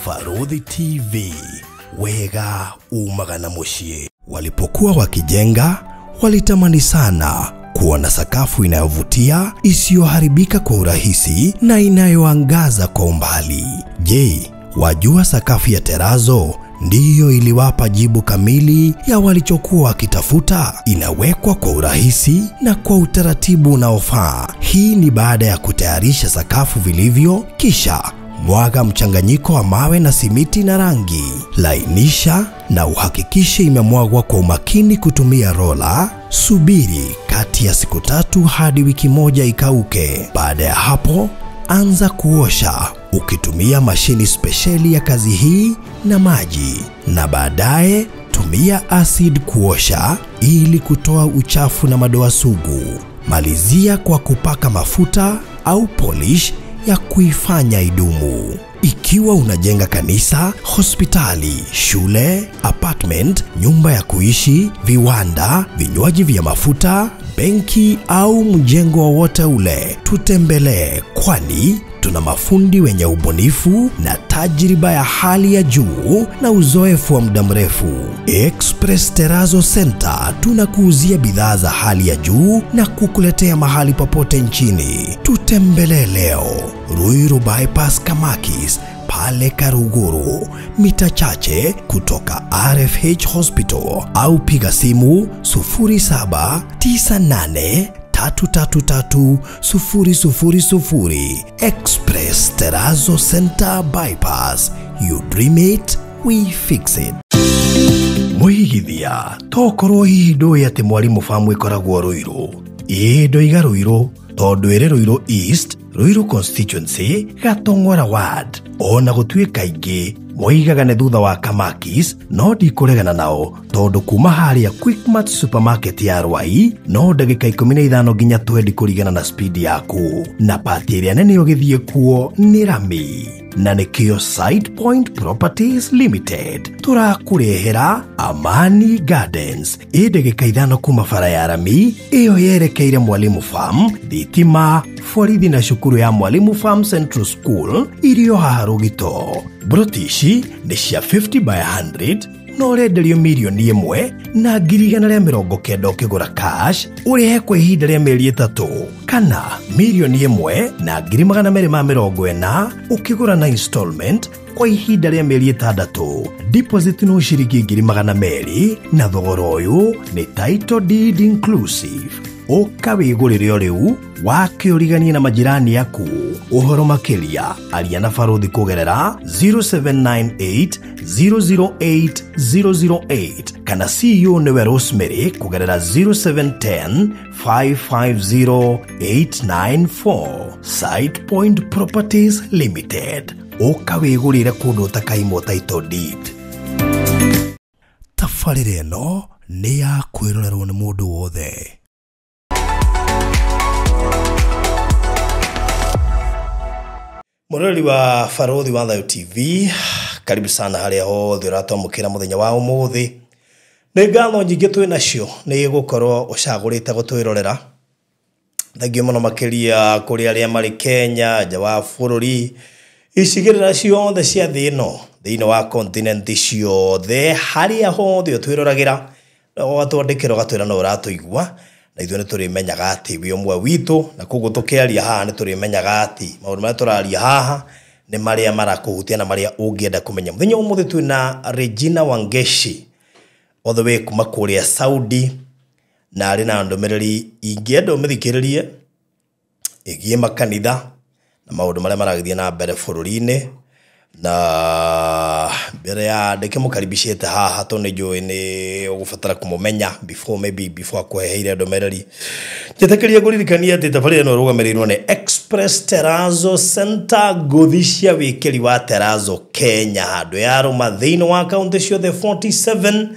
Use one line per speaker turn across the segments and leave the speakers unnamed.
Barũthi TV, wega umaga na muciĩ. Walipokuwa wakijenga, walitamani sana kuwa na sakafu inayovutia, isiyoharibika kwa urahisi na inayoangaza kwa umbali. Je, wajua sakafu ya terazo ndiyo iliwapa jibu kamili ya walichokuwa wakitafuta? Inawekwa kwa urahisi na kwa utaratibu unaofaa. Hii ni baada ya kutayarisha sakafu vilivyo, kisha mwaga mchanganyiko wa mawe na simiti na rangi. Lainisha na uhakikishe imemwagwa kwa umakini kutumia rola. Subiri kati ya siku 3 hadi wiki 1 ikauke. Baada ya hapo, anza kuosha ukitumia mashini spesheli ya kazi hii na maji, na baadaye tumia acid kuosha ili kutoa uchafu na madoa sugu. Malizia kwa kupaka mafuta au polish ya kuifanya idumu. Ikiwa unajenga kanisa, hospitali, shule, apartment, nyumba ya kuishi, viwanda, vinywaji vya mafuta, benki au mjengo wowote ule, tutembelee, kwani tuna mafundi wenye ubunifu na tajriba ya hali ya juu na uzoefu wa muda mrefu. Express Terrazzo Center tunakuuzia bidhaa za hali ya juu na kukuletea mahali popote nchini. Tutembelee leo Ruiru Bypass Kamakis pale Karuguru, mita chache kutoka RFH Hospital, au piga simu 0798 333 000. Express Terrazzo Center Bypass. You dream it, we fix it. Mwigithia, tokorwo hihi ndũĩ atĩ Mwalimu Farm ĩkoragwo Ruiru. Ĩĩ ndoiga Ruiru tondũ ĩrĩ Ruiru East, Ruiru Constituency, Gatong'ora Ward. Ona gũtuĩka aingĩ moigaga nĩ thutha wa Kamakis, no ndikũregana nao tondũ kuma harĩa Quickmart supermarket ya Rwai no ndagĩka 15 nginya 20 kũringana na speed yaku, na pati ĩrĩa nene ũgĩthiĩ kuo nĩ rami. Na nĩkĩo Site Point Properties Limited tũrakũrehera Amani Gardens ĩ ndagĩka 5 kuma bara ya rami ĩyo yerekeire Mwalimu Farm, thitima, borithi na cukuru ya Mwalimu Farm Central School irio haha Rũgito. Broti ici nĩ cia 50 by 100 no ũrenderio mirioni 1,190 ũkĩgũra cash, ũrĩhe kwa ihinda rĩa mĩeri 3, kana mirioni 1,240 ũkĩgũra na installment kwa ihinda rĩa mĩeri 6. Deposit no ciringi 200,000 na thogora ũyũ nĩ title deed inclusive. Ũka wĩgũrĩre o rĩu wake ũriganie na majirani aku. Ũhoro makĩria aria na Barũthi kũgerera 0798 008 008 kana CEO nĩwe Rosemary kũgerera 0710 550 894. Site Point Properties Limited. Ũka wĩgũrĩre kũndũ ũtakaimwo title deed. Tabarĩra ĩno nĩ ya kwĩrorerwo nĩ mũndũ wothe. Mũrori wa Barũthi wa Thayũ TV, karibu sana harĩa hothe ũratwamũkĩra mũthenya wa ũmũthĩ. Nĩ ngatho nyingĩ twĩ nacio nĩ gũkorwo ũcagũrĩte gũtwĩrorera. Thengiũ mũno makĩria kũrĩ arĩa marĩ Kenya, nja wa bũrũri, icigĩrĩra ciothe cia thĩ ĩno, thĩinĩ wa continent ciothe, harĩa hothe ũtwĩroragĩra, ũgatwandĩkĩra ũgatwĩra no ũratũigua, na ithuĩ nĩ tũrĩmenyaga atĩ wĩ ũmwe witũ, na koguo tũkĩaria haha nĩ tũrĩmenyaga atĩ maũndũ marĩa tũraria haha nĩ marĩa marakũhutia na marĩa ũngĩenda kũmenya. Mũthenya ũmũthĩ twĩna Regina Wangechi all the way kuma kũrĩa Saudi, na arĩ na ndũmĩrĩri ingĩenda ũmĩthikĩrĩrie ĩgiĩ makanitha na maũndũ marĩa maragĩthiĩ na mbere bũrũri-inĩ. Na mbere ya ndĩkĩmũkaribicĩte haha tondũ nĩ njũĩ nĩ ũgũbatara kũmũmenya before, maybe before akũheheire ndũmĩrĩri. Njĩtĩkĩrie ngũririkanie atĩ tabarĩra ĩno ĩrũgamĩrĩirwo nĩ Express Terrazzo Center, ngũthi cia wĩkĩri wa Terrazzo Kenya, handũ ya rũma thĩinĩ wa kaũntĩ ciothe 47.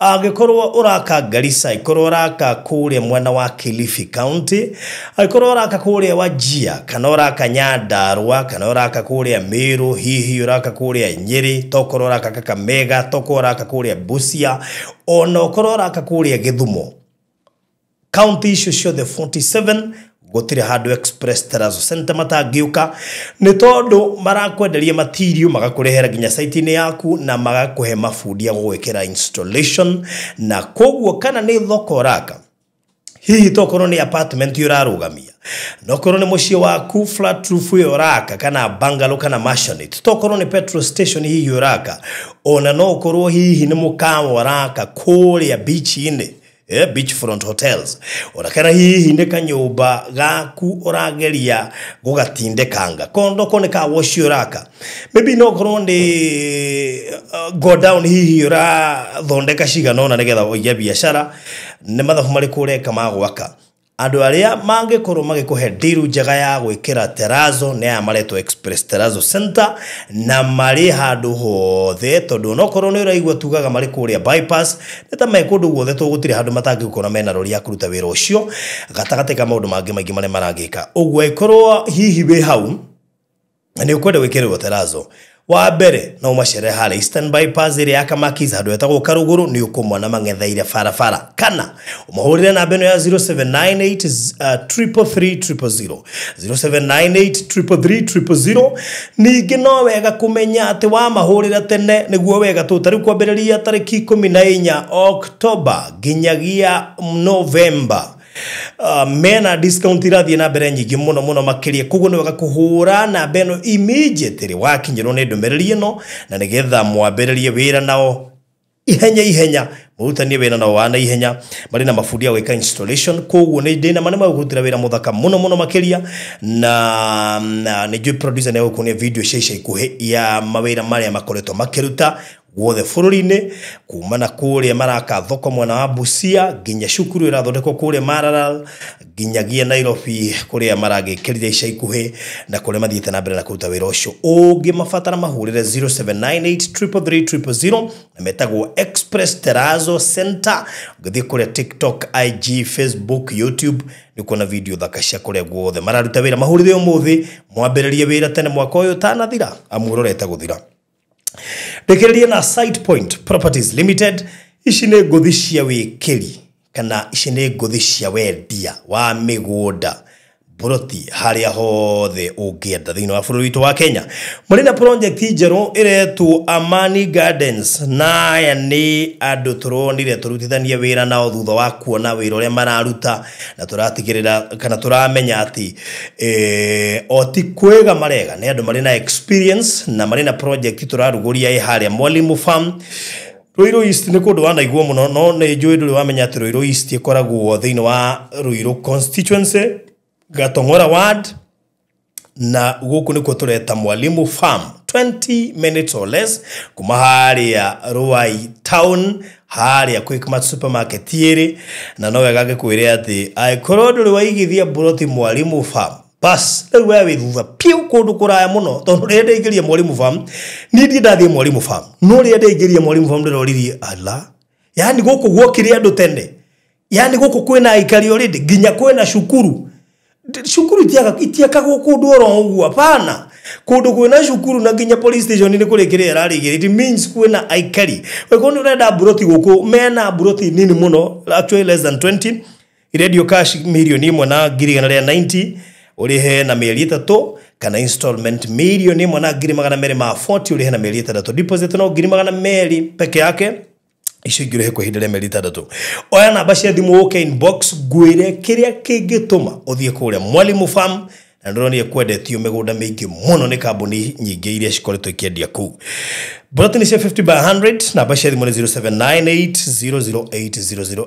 Angĩkorwo ũraka Garissa, angĩkorwo ũraka kũrĩa mwena wa Kilifi County, angĩkorwo ũraka kũrĩa Wajir, kana ũraka Nyandarua, kana ũraka kũrĩa Meru, hihi ũraka kũrĩa Nyeri, tokorwo ũraka Kakamega, tokorwo ũraka kũrĩa Busia, ona ũkorwo ũraka kũrĩa Gĩthumo, kaunti icio ciothe 47 Gũtirĩ handũ Express Terrazzo Center matangĩũka, nĩ tondũ marakwenderia material, magakũrehera nginya site-inĩ yaku, na magakũhe mabundi a gũgwĩkĩra installation. Na koguo kana nĩ thoko ũraka, hihi tokorwo nĩ apartment ũrarũgamia, nokorwo nĩ mũciĩ waku flat roof ĩyo ũraka, kana bungalow kana maisonette, tokorwo nĩ petrol station hihi ũraka, ona no ũkorwo hihi nĩ mũkawa ũraka kũrĩa beach-inĩ, beachfront hotels, ona kana hihi nĩ kanyũmba gaku ũrageria gũgatindĩkanga, kondo nĩ ka wash ũraka, maybe no korwo nĩ go down hihi ũrathondeka cigana ũna nĩgetha ũige biacara. Nĩ mathabu marĩkũ ũreka ma gwaka? Andũ arĩa mangĩkorwo magĩkũhe deal njega ya gwĩkĩra terrazzo nĩ aya maretwo Express Terrazzo Center, na marĩ handũ hothe, tondũ onokorwo nĩ ũraigua tugaga marĩ kũrĩa bypass, nĩ ta me kũndũ guothe, tondũ gũtirĩ handũ matangĩgũkora mena rori ya kũruta wĩra ũcio, gatagatĩ ka maũndũ mangĩ maingĩ marĩa marangĩka. Ũguo ĩkorwo hihi wĩ hau na nĩ ũkwenda gwĩkĩrĩrwo terrazzo, wa mbere no ũmacere harĩa Eastern Bypass ĩrĩa ya Kamakis, handũ hetagwo Karũgũrũ, nĩ ũkũmona mang'etheire barabara, kana ũmahũrĩre namba ĩno ya 0798 333 000, 0798 333 000. Ningĩ no wega kũmenya atĩ wamahũrĩra tene nĩguo wega, tũ tarĩu kwambĩrĩria tarĩki 14 October nginyagia November, mena discount irathiĩ na mbere nyingĩ mũno mũno makĩria. Koguo nĩ wega kũhũra namba ĩno immediately wakinyĩrwo nĩ ndũmĩrĩri ĩno, na nĩgetha mwambĩrĩrie wĩra nao ihenya ihenya, mũrutanie wĩra nao wa naihenya. Marĩ na mabundi a gwĩka installation, koguo nĩ ndĩna ma nĩ magũkũrutĩra wĩra mũthaka mũno mũno makĩria. Na nĩ njũĩ producer nĩ egũkuonia video cia ica ikuhĩ ya mawĩra marĩa makoretwo makĩruta guothe bũrũri-inĩ, kuma na kũrĩa maraka thoko mwena wa Busia, nginya cukuru ĩrathondekwo kũrĩa Maralal, nginyagia Nairobi kũrĩa maragĩkĩrire ica ikuhĩ, na kũrĩa mathiĩte na mbere na kũruta wĩra ũcio. Ũngĩmabatara mahũrĩre 0798 333 000, na metagwo Express Terrazzo Center. Ũngĩthiĩ kũrĩa TikTok, IG, Facebook, YouTube, nĩ ũkuona video thaka cia kũrĩa guothe mararuta wĩra. Mahũrĩre ũmũthĩ mwambĩrĩrie wĩra tene mwaka ũyũ ũtanathira, amu ũrorete gũthira. Ndĩkĩrĩrie na Site Point Properties Limited. Ici nĩ ngũthi cia wĩkĩri, kana ici nĩ ngũthi cia wendia wa mĩgũnda, buroti harĩa hothe ũngĩenda thĩinĩ wa bũrũri witũ wa Kenya. Marĩ na project njerũ ĩretwo Amani Gardens, na aya nĩ andũ tũronire tũrutithanie wĩra nao thutha wa kuona wĩra ũrĩa mararuta, na tũratigĩrĩra kana tũramenya atĩ o ti kwĩga marega, nĩ andũ marĩ na experience, na marĩ na project tũrarugũria ĩ harĩa Mwalimu Farm, Ruiru East. Nĩ kũndũ wanaigua mũno, no nĩ njũĩ ndũrĩ wamenya atĩ Ruiru East ĩkoragwo thĩinĩ wa Ruiru constituency, Gatong'ora ward, na gũkũ nĩkuo tũreta Mwalimu Farm, 20 minutes or less kuma harĩa Ruai town, harĩa Quickmart supermarket ĩrĩ. Na no wega ngĩkwĩre atĩ angĩkorwo ndũrĩ waigithia buroti Mwalimu Farm, bas rĩu we wĩ thutha piũ kũndũ kũraya mũno, tondũ rĩrĩa ndaingĩria Mwalimu Farm, niĩ ndirĩ ndathiĩ Mwalimu Farm, no rĩrĩa ndaingĩria Mwalimu Farm ndĩroririe ala, yani gũkũ guokire andũ tene, yani gũkũ kwĩna aikari already, nginya kwĩna cukuru. Cukuru itiakagwo kũndũ oro ũguo, hapana. Kũndũ kwĩna cukuru na nginya police station nĩ kũrĩ kĩrĩa ĩrarĩgĩra, it means kwĩna aikari. Weko nĩ ũrenda buroti gũkũ, mena buroti nini mũno, actually less than 20, irendio cash 1,190,000, ũrĩhe na mĩeri 3, kana installment 1,240,000, ũrĩhe na mĩeri 6. Deposit no 200,000 peke yake, icio ingĩ ũrĩhe kwa ihinda rĩa mĩeri 6. Oya namba cia thimũ, ũke inbox ngwĩre kĩrĩa kĩngĩtũma ũthiĩ kũrĩa Mwalimu Farm, na ndĩronire kwendetio mĩgũnda mĩingĩ mũno nĩ kambuni nyingĩ iria cikoretwo ikĩendia kũu. Buroti nĩ cia 50 by 100. Namba cia thimũ nĩ 0798 008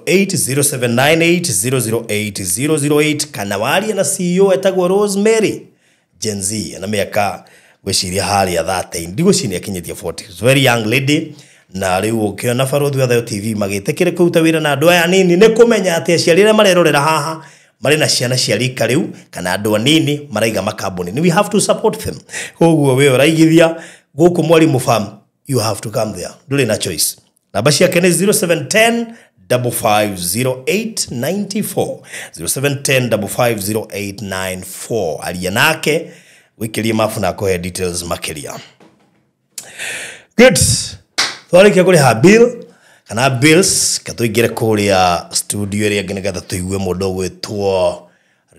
008, 0798 008 008, kana warie na CEO etagwo Rosemary, Gen Z na mĩaka ngwĩciria harĩa 13, ndigwĩciria nĩ akinyĩtie 40. It's very young lady. Na rĩu ũkĩona Barũthi wa Thayo TV magĩtĩkĩre kũruta wĩra na andũ aya anini, nĩ kũmenya atĩ aciari arĩa marerorera haha marĩ na ciana cia rika rĩu, kana andũ anini maraiga makambuni, we have to support them. Koguo we ũraigithia gũkũ Mwalimu Farm, you have to come there, ndũrĩ na choice. Namba ciake nĩ 0710 550894, 0710 550894. Aria nake wĩkĩrie mabu na akũhe details makĩria. Good, twarĩkia kũrĩha bill kana bills, katũingĩre kũrĩa studio ĩrĩa ĩngĩ nĩgetha tũigue mũndũ ũgwĩtwo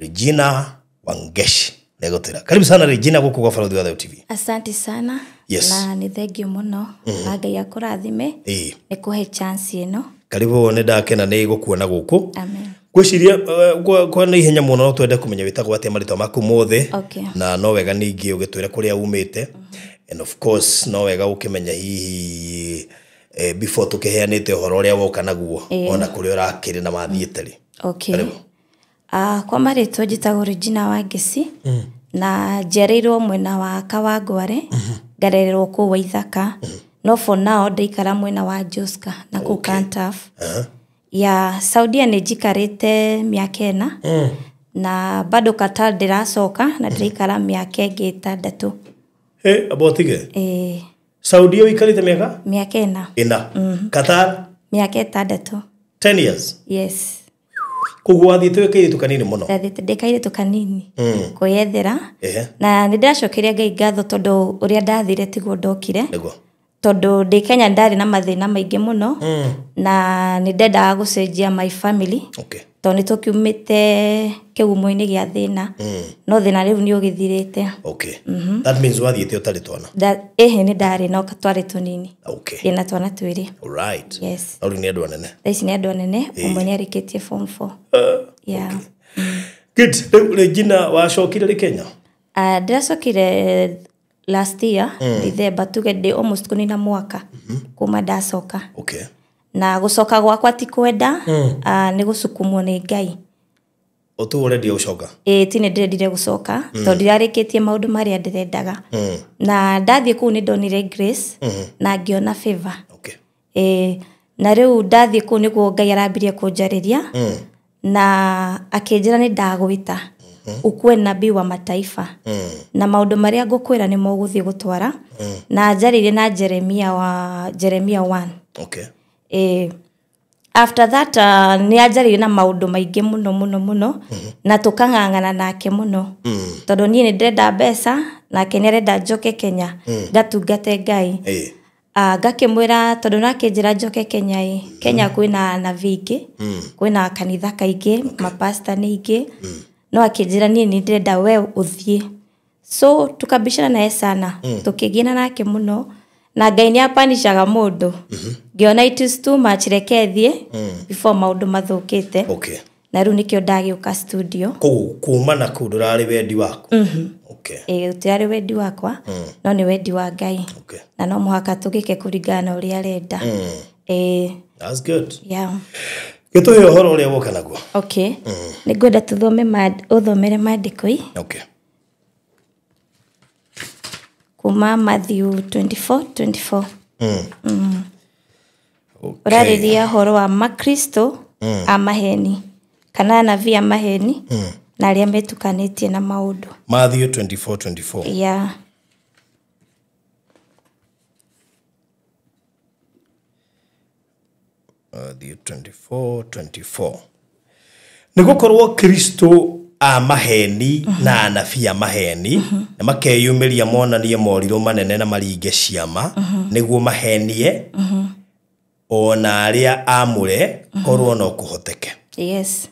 Regina Wangeci negotera. Karibu sana Regina guku gwa Barũthi wa Thayũ TV.
Asante sana.
Yes.
Na nĩ thengio mũno. Na Ngai akũrathime. Nĩ kũhe chance ĩno.
Karibu, nĩ ndakena nĩ gũkuona gũkũ.
Amen.
Ngwĩciria kwa na ihenya mũno no twende kũmenya wĩtagwo atĩa, marĩtwa maku mothe.
Okay.
Na no wega ningĩ ũgĩtwĩre kũrĩa umĩte. And of course no wega ũkĩmenya hihi before tũkĩheanĩte ũhoro ũrĩa woka naguo ona kũrĩa ũrakĩrĩ na mathiĩte rĩ.
Okay.
Karibu.
Kwa marĩtwa njĩtagwo Regina Wangeci. Na njereirwo mwena wa Kawangware, ngarererwo kũu Waithaka. No for now ndaikara mwena wa Joska na kũu Kantaf. Ya Saudia nĩ njikarĩte mĩaka 4. Na bado Qatar ndĩracoka na ndĩraikara mĩaka ĩngĩ 6.
Abotige? Saudia ũikarĩte mĩaka?
Mĩaka 4.
4. Qatar?
Mĩaka 6.
10 years?
Yes.
Koguo wathiĩte wĩ kairĩtu kanini mũno?
Ndathiĩte ndĩ kairĩtu kanini kwĩyethera. Na nĩ ndĩracokeria Ngai ngatho tondũ ũrĩa ndathire tiguo ndokire.
Nĩguo.
Tondũ ndĩ Kenya ndarĩ na mathĩna maingĩ mũno. Na nĩ ndendaga gũcenjia my family.
Okay.
Tondũ nĩ tũkiumĩte kĩgumo-inĩ gĩa thĩna. No thĩna rĩu nĩ ũgĩthirĩte.
Okay. That means wathiĩte ũtarĩ twana?
Ĩhĩ nĩ ndarĩ no twarĩ tũnini.
Okay.
Ndĩna twana 2.
All right.
Yes.
No rĩu nĩ andũ anene?
Thaa ici nĩ andũ anene, ũmwe nĩ arĩkĩtie form 4. Yeah.
Okay. Good. Rĩu Regina wacokire rĩ Kenya?
Ndĩracokire last year, December, tuge ndĩ almost kũnina mwaka kuma ndacoka.
Okay.
Na gũcoka gwakwa ti kwenda, nĩ gũcukumwo nĩ Ngai.
Ũtu ũrendia gũcoka?
Ĩĩ, ti nĩ ndĩrendire gũcoka, tondũ ndirarĩkĩtie maũndũ marĩa ndĩrendaga. Na ndathiĩ kũu nĩ ndonire grace, na ngĩona favor.
Okay.
Na rĩu ndathiĩ kũu nĩguo Ngai arambirie kũnjarĩria, na akĩnjĩra nĩ ndagwĩta, ukuwe nabii wa mataifa. Na maũndũ marĩa ngũkwĩra nĩmo ũgũthiĩ gũtwara. Na njarĩirie na Jeremia wa Jeremia 1.
Okay.
After that nĩ anjarĩirie na maũndũ maingĩ mũno mũno mũno, na tũkang'ang'ana nake mũno. Tondũ niĩ nĩ ndĩrenda mbeca, nake nĩ arenda njoke Kenya, ngatungate Ngai. Ngakĩmwĩra tondũ nakĩnjĩra njoke Kenya ĩ, Kenya kwĩna anabii aingĩ, kwĩna kanitha kaingĩ, mapasta nĩ aingĩ. No akĩnjĩra niĩ nĩ ndĩrenda we ũthiĩ. So tukabishana naye sana, tukĩgiana nake mũno. Na Ngai nĩ apanishaga mũndũ. Ngĩona it is too much, reke thiĩ before maũndũ mathũkĩte.
Okay.
Na rĩu nĩkĩo ndagĩũka studio.
Koguo kuma na kũu ndũrarĩ wendi waku? Okay.
Ũtirarĩ wendi wakwa, no nĩ wendi wa Ngai.
Okay.
Na no mũhaka tũgĩke kũringana na ũrĩa arenda.
That's good.
Yeah.
Gĩtũhe ũhoro ũrĩa woka naguo.
Okay. Nĩ ngwenda tũthome ũthomere maandĩko ĩ.
Okay.
Kuma Matthew 24:24.
Okay.
Ũrarĩria ũhoro wa makristo a maheni kana anabii a maheni na arĩa metukanĩtie na maũndũ.
Matthew 24:24.
Yeah.
Matthew 24:24. Nĩ gũkorwo Kristo a maheni na anabii a maheni na makeyumĩria monanie morirũ manene na maringe ciama nĩguo mahenie ona arĩa amũre korwo no kũhoteke.
Yes.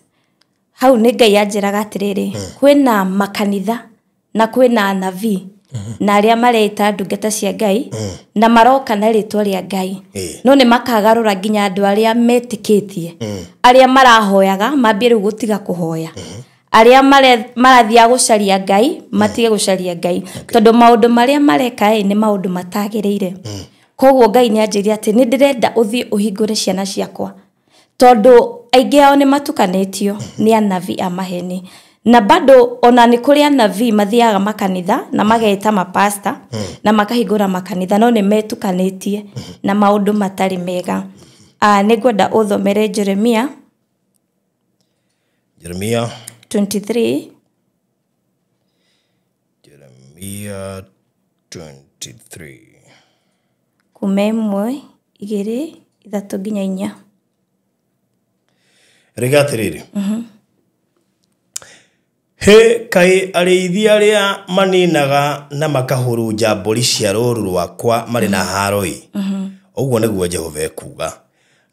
Hau nĩ Ngai anjĩraga atĩrĩrĩ, kwĩna makanitha na kwĩna anabii na arĩa mareita ndungata cia Ngai na maroka na rĩtwa rĩa Ngai. No nĩ makagarũra nginya andũ arĩa metĩkĩtie, arĩa marahoyaga mambie rĩu gũtiga kũhoya, arĩa marathiaga gũcaria Ngai matige gũcaria Ngai, tondũ maũndũ marĩa mareka ĩ nĩ maũndũ matagĩrĩire. Koguo Ngai nĩ anjĩrire atĩ nĩ ndĩrenda ũthiĩ ũhingũre ciana ciakwa, tondũ aingĩ ao nĩ matukanĩtio nĩ anabii a maheni. Na bado ona nĩ kũrĩ anabii mathiaga makanitha na mageta mapasta na makahingũra makanitha, no nĩ metukanĩtie na maũndũ matarĩ mega. Nĩ ngwenda ũthomere Jeremia.
Jeremia
23.
Jeremia 23.
Kuma 1, 2, 3 nginya 4.
Rĩga atĩrĩrĩ. He kaĩ arĩithi arĩa maninaga na makahurunja mbũri cia rũũru rwakwa marĩ na haro ĩ. Ũguo nĩguo Jehova ekuuga.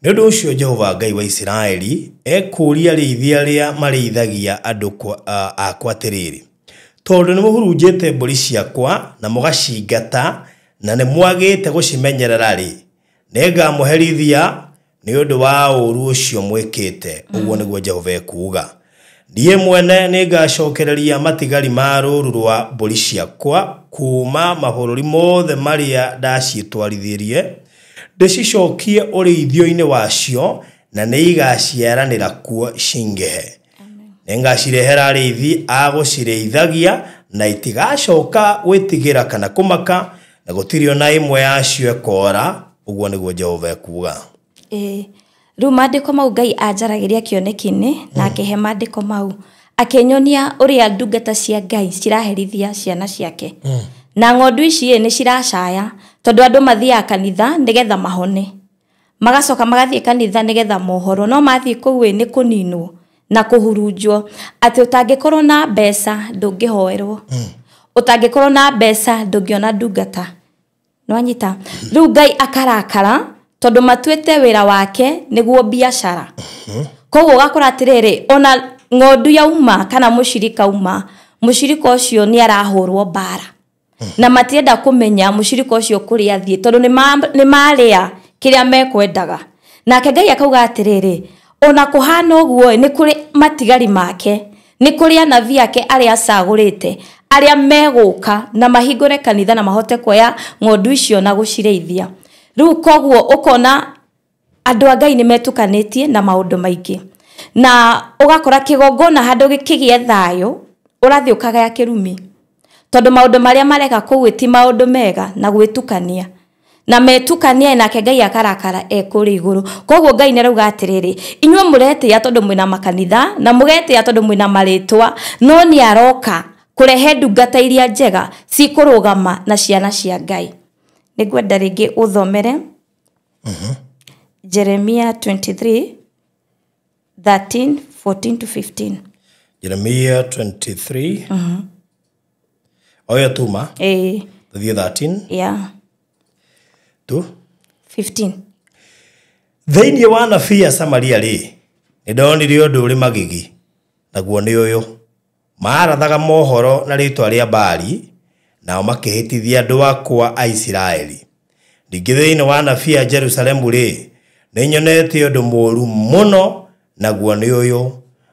Nĩ ũndũ ũcio Jehova Ngai wa Isiraeli ekũũria arĩithi arĩa marĩithagia andũ akwa atĩrĩrĩ, tondũ nĩ mũhurunjĩte mbũri ciakwa na mũgacingata na nĩ mwagĩte gũcimenyerera-rĩ, nĩngamũherithia nĩ ũndũ wa ũũru ũcio mwĩkĩte, ũguo nĩguo Jehova ekuuga. Niĩ mwene nĩngacokereria matigari ma rũũru rwa mbũri ciakwa kuuma mabũrũri mothe marĩa ndaciĩtwarithirie, ndĩcicokie ũrĩithio-inĩ wacio, na nĩigaciaranĩra kuo cingĩhe. Nĩngacirehera arĩithi a gũcirĩithagia, na itigacoka gwĩtigĩra kana kũmaka, na gũtirĩ ona ĩmwe yacio ĩkoora, ũguo nĩguo Jehova ekuuga.
Rĩu maandĩko mau Ngai anjaragĩria kĩoneki-inĩ na akĩhe maandĩko mau, akĩnyonia ũrĩa ndungata cia Ngai ciraherithia ciana ciake. Na ng'ondu ici nĩ ciracaya tondũ andũ mathiaga kanitha nĩgetha mahone, magacoka magathiĩ kanitha nĩgetha mohorwo, no mathiĩ kũu nĩ kũninwo na kũhurunjwo, atĩ ũtangĩkorwo na mbeca ndũngĩhoerwo, ũtangĩkorwo na mbeca ndũngĩona ndungata. Nĩwanyita? Rĩu Ngai akarakara tondũ matuĩte wĩra wake nĩguo biacara. Koguo ũgakora atĩrĩrĩ, ona ng'ondu yauma kana mũcirika uma, mũcirika ũcio nĩ arahũrwo mbara, na matienda kũmenya mũcirika ũcio kũrĩa athiĩ tondũ nĩ marĩa kĩrĩa mekwendaga. Nake Ngai akauga atĩrĩrĩ, ona kũhana ũguo nĩ kũrĩ matigari make, nĩ kũrĩ anabii ake arĩa acagũrĩte, arĩa megũka na mahingũre kanitha na mahote kuoya ng'ondu icio na gũcirĩithia. Rĩu koguo ũkona andũ a Ngai nĩ metukanĩtie na maũndũ maingĩ, na ũgakora kĩgongona handũ gĩkĩgĩe thayũ ũrathiĩ ũkagaya kĩrumi, tondũ maũndũ marĩa mareka kũu ti maũndũ mega na gwĩtukania, na metukania nake Ngai akarakara ekũrĩa igũrũ. Koguo Ngai nĩ arauga atĩrĩrĩ, inyuĩ mũretĩĩa tondũ mwĩna makanitha na mũgetĩĩa tondũ mwĩna marĩtwa, no nĩ aroka kũrehe ndungata iria njega cikũrũgama na ciana cia Ngai. Nĩngwenda rĩngĩ ũthomere Jeremia 23 13 14 to 15.
Jeremia 23 oyo tuma tũthiĩ 13 tu
15.
Thĩinĩ wa anabii a Samaria rĩ, nĩndonire ũndũ ũrĩ magigi, naguo nĩ ũyũ: maarathaga mohoro na rĩĩtwa rĩa Baali, nao makĩhĩtithia andũ akwa a Isiraeli. Ningĩ thĩinĩ wa anabii a Jerusalemu rĩ, nĩnyonete ũndũ mũũru mũno, naguo nĩ ũyũ: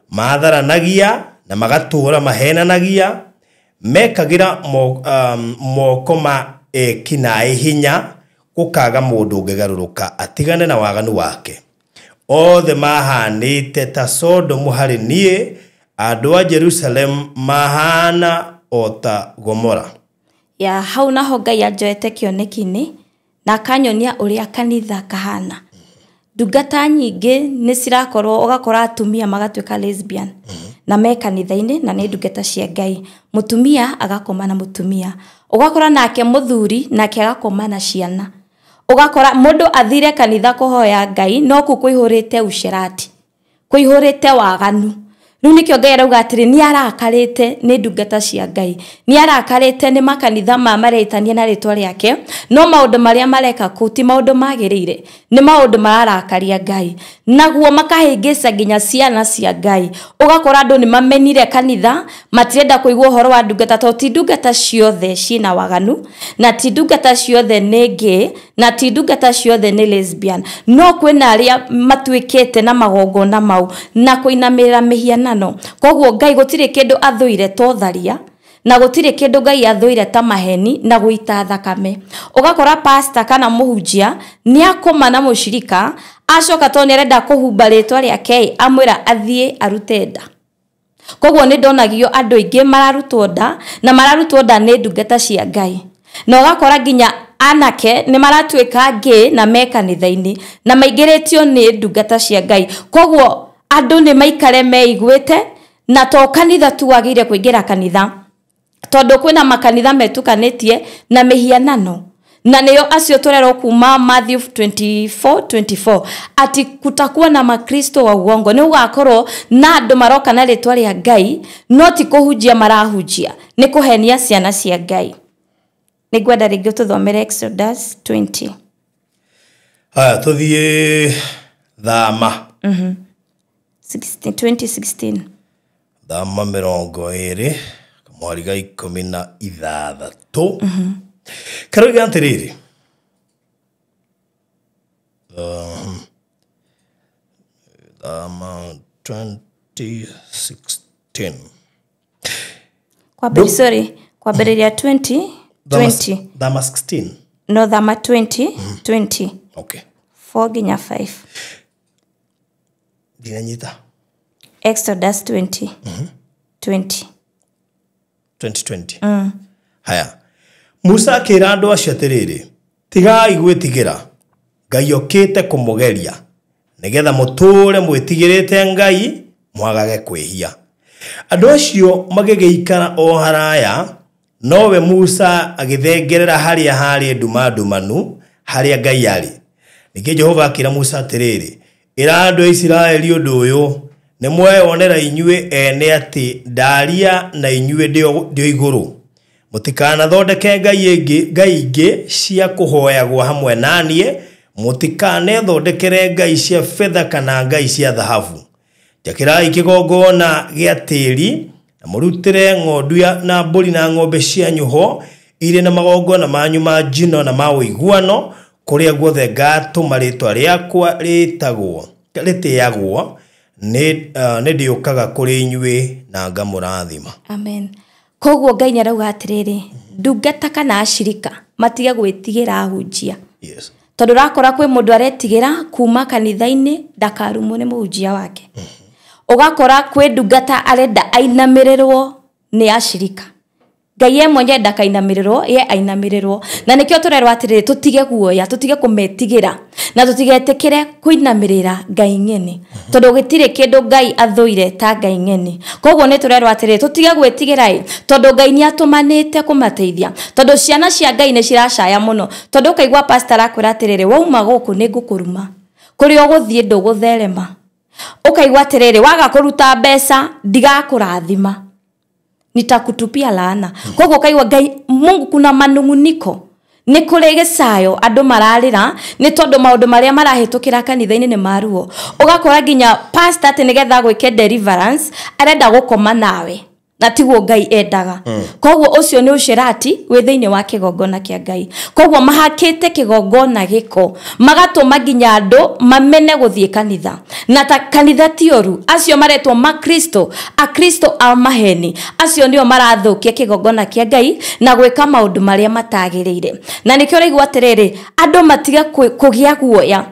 maatharanagia na magatũũra mahenanagia, mekagĩra moko ma ekinaĩ hinya, gũkaga mũndũ ũngĩgarũrũka atigane na waganu wake. Othe mahanĩte ta Sodomu harĩ niĩ, andũ a Jerusalemu mahana o ta Gomora.
Ya hau naho Ngai anjoete kĩoneki-inĩ na akanyonia ũrĩa kanitha kahana. Ndungata nyingĩ nĩ cirakorwo, ũgakora atumia magatuĩka lesbian na me kanitha-inĩ na nĩ ndungata cia Ngai. Mũtumia agakoma na mũtumia, ũgakora nake mũthuri nake agakoma na ciana. Ũgakora mũndũ athire kanitha kũhoya Ngai no kũ kũihũrĩte ucerati, kũihũrĩte waganu. Rĩu nĩkĩo Ngai arauga atĩrĩ, nĩ arakarĩte nĩ ndungata cia Ngai, nĩ arakarĩte nĩ makanitha ma maretania na rĩtwa rĩake, no maũndũ marĩa mareka kũu ti maũndũ magĩrĩire, nĩ maũndũ mararakaria Ngai, naguo makahĩngĩca nginya ciana cia Ngai. Ũgakora andũ nĩ mamenire kanitha, matirenda kũigua ũhoro wa ndungata, tondũ ti ndungata ciothe ciĩna waganu, na ti ndungata ciothe nĩ gay, na ti ndungata ciothe nĩ lesbian, no kwĩna arĩa matuĩkĩte na magongona mau na kũinamĩrĩra mĩhianano. Koguo Ngai gũtirĩ kĩndũ athũire to tharia, na gũtirĩ kĩndũ Ngai athũire ta maheni na gũita thakame. Ũgakora pastor kana mũhunjia nĩ akoma na mũcirika, acoka tondũ nĩ arenda kũhumba rĩtwa rĩake, amwĩra athiĩ arute nda. Koguo nĩ ndonagio andũ aingĩ mararutwo nda, na mararutwo nda nĩ ndungata cia Ngai. Na ũgakora nginya anake nĩ maratuĩka gay na me kanitha-inĩ, na maingĩrĩtio nĩ ndungata cia Ngai. Koguo andũ nĩ maikare meiguĩte, na to kanitha tu wagĩrĩire kũingĩra kanitha, tondũ kwĩna makanitha metukanĩtie na mĩhianano, na nĩo acio tũrerwo kuma Matthew 24:24 ati kutakuwa na makristo wa uongo. Nĩ gũgakorwo na andũ maroka na rĩtwa rĩa Ngai, no ti kũhunjia marahunjia, nĩ kũhenia ciana cia Ngai. Nĩngwenda rĩngĩ tũthomere Exodus 20.
Haya, tũthiĩ Thama
16 2016.
Thama 20 kamwari ga 16. Karoiga atĩrĩrĩ, Thama 2016.
Sorry, kwambĩrĩria 20 20.
Thama 16.
No, Thama 20 20.
Okay.
4 nginya 5.
Ndinanyita.
Exodus 20 20.
2020. Haya. Musa akĩra andũ acio atĩrĩrĩ, tigai gwĩtigĩra, Ngai okĩte kũmũgeria nĩgetha mũtũũre mwĩtigĩrĩte Ngai mwagage kwĩhia. Andũ acio magĩgĩikara o haraya, nowe Musa agĩthengerera harĩa harĩ nduma ndumanu harĩa Ngai arĩ. Ningĩ Jehova akĩra Musa atĩrĩrĩ, ĩra andũ a Isiraeli ũndũ ũyũ, nĩ mweyonera inyuĩ ene atĩ ndaria na inyuĩ ndĩ igũrũ. Mũtikanathondeke ngai ingĩ cia kũhoyagwo hamwe na niĩ, mũtikanethondekere ngai cia betha kana ngai cia thahabu. Njakĩrai kĩgongona gĩa tĩĩri na mũrutĩre ng'ondu na mbũri na ng'ombe cianyu ho irĩ na magongona manyu ma njino na ma ũiguano, kũrĩa guothe ngatũma rĩĩtwa rĩakwa rĩtĩagwo, nĩ ndĩũkaga kũrĩ inyuĩ na ngamũrathima.
Amen. Koguo Ngai nĩarauga atĩrĩrĩ, ndungata kana ashirika matige gwĩtigĩra ahunjia.
Yes.
Tondũ ũrakora kwĩ mũndũ aretigĩra kuma kanitha-inĩ ndakarumwo nĩ mũhunjia wake. Ũgakora kwĩ ndungata arenda ainamĩrĩrwo nĩ ashirika. Ngai ye mwenyewe ndakainamĩrĩrwo, ye ainamĩrĩrwo. Na nĩkĩo tũrerwo atĩrĩrĩ, tũtige guoya, tũtige kũmetigĩra na tũtigetĩkĩre kũinamĩrĩra ngai ng'eni, tondũ gũtirĩ kĩndũ Ngai athũire ta ngai ng'eni. Koguo nĩ tũrerwo atĩrĩrĩ, tũtige gwĩtigĩra ĩ, tondũ Ngai nĩ atũmanĩte kũmateithia, tondũ ciana cia Ngai nĩ ciracaya mũno, tondũ ũkaigua pastor akwĩra atĩrĩrĩ, wauma gũkũ nĩ ngũkũruma, kũrĩa ũgũthiĩ ndũgũtherema. Ũkaigua atĩrĩrĩ, waga kũruta mbeca ndigakũrathima, nitakutupia laana. Koguo kaigua Ngai Mungu kuna manunguniko, nĩ kũrĩ gĩcayo andũ mararĩra nĩ tondũ maũndũ marĩa marahĩtũkĩra kanitha-inĩ nĩ maruo. Ũgakora nginya pastor atĩ nĩgetha gwĩke deliverance arenda gũkoma nawe, na tiguo Ngai endaga. Koguo ũcio nĩ ũcerati wĩ thĩinĩ wa kĩgongona kĩa Ngai. Koguo mahakĩte kĩgongona gĩko, magatũma nginya andũ mamene gũthiĩ kanitha. Na ta kanitha ti ũru, acio maretwo makristo, akristo a maheni, acio nĩo marathũkia kĩgongona kĩa Ngai na gwĩka maũndũ marĩa matagĩrĩire. Na nĩkĩo ũraigua atĩrĩrĩ, andũ matige kũgĩa guoya.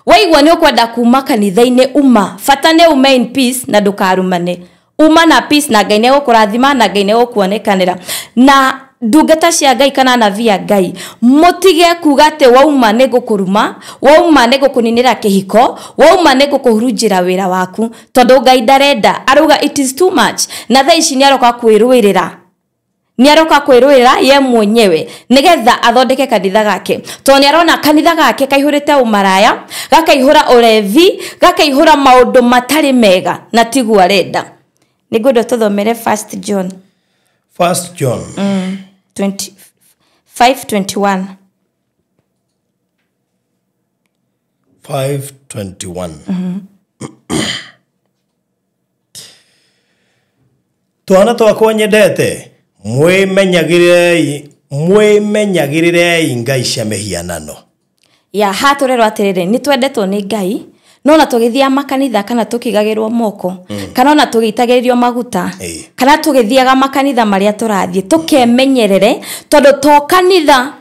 Waigua nĩ ũkwenda kuma kanitha-inĩ, uma, bata nĩ ume in peace na ndũkarumane. Uma na peace na Ngai nĩegũkũrathima na Ngai nĩegũkuonekanĩra. Na ndungata cia Ngai kana anabii a Ngai, mũtige kuga atĩ wauma nĩ ngũkũruma, wauma nĩ ngũkũninĩra kĩhiko, wauma nĩ ngũkũhurunjĩra wĩra waku, tondũ Ngai ndarenda. Arauga it is too much. Na thaa ici nĩaroka kwĩrũĩrĩra, nĩaroka kwĩrũĩra ye mwenyewe nĩgetha athondeke kanitha gake, tondũ nĩarona kanitha gake kaihũrĩte ũmaraya, gakaihũra ũrevi, gakaihũra maũndũ matarĩ mega, na tiguo arenda. Nĩngwenda tũthomere 1 John.
1 John
5:21.
5:21. Twana twakwa nyendete, mwĩmenyagĩrĩrei ngai cia mĩhianano.
Ya ha tũrerwo atĩrĩrĩ, nĩ twendetwo nĩ Ngai, no na tũgĩthiaga makanitha kana tũkĩgagĩrwo moko, kana ona tũgĩitagĩrĩrio maguta, kana tũgĩthiaga makanitha marĩa tũrathiĩ, tũkemenyerere, tondũ to kanitha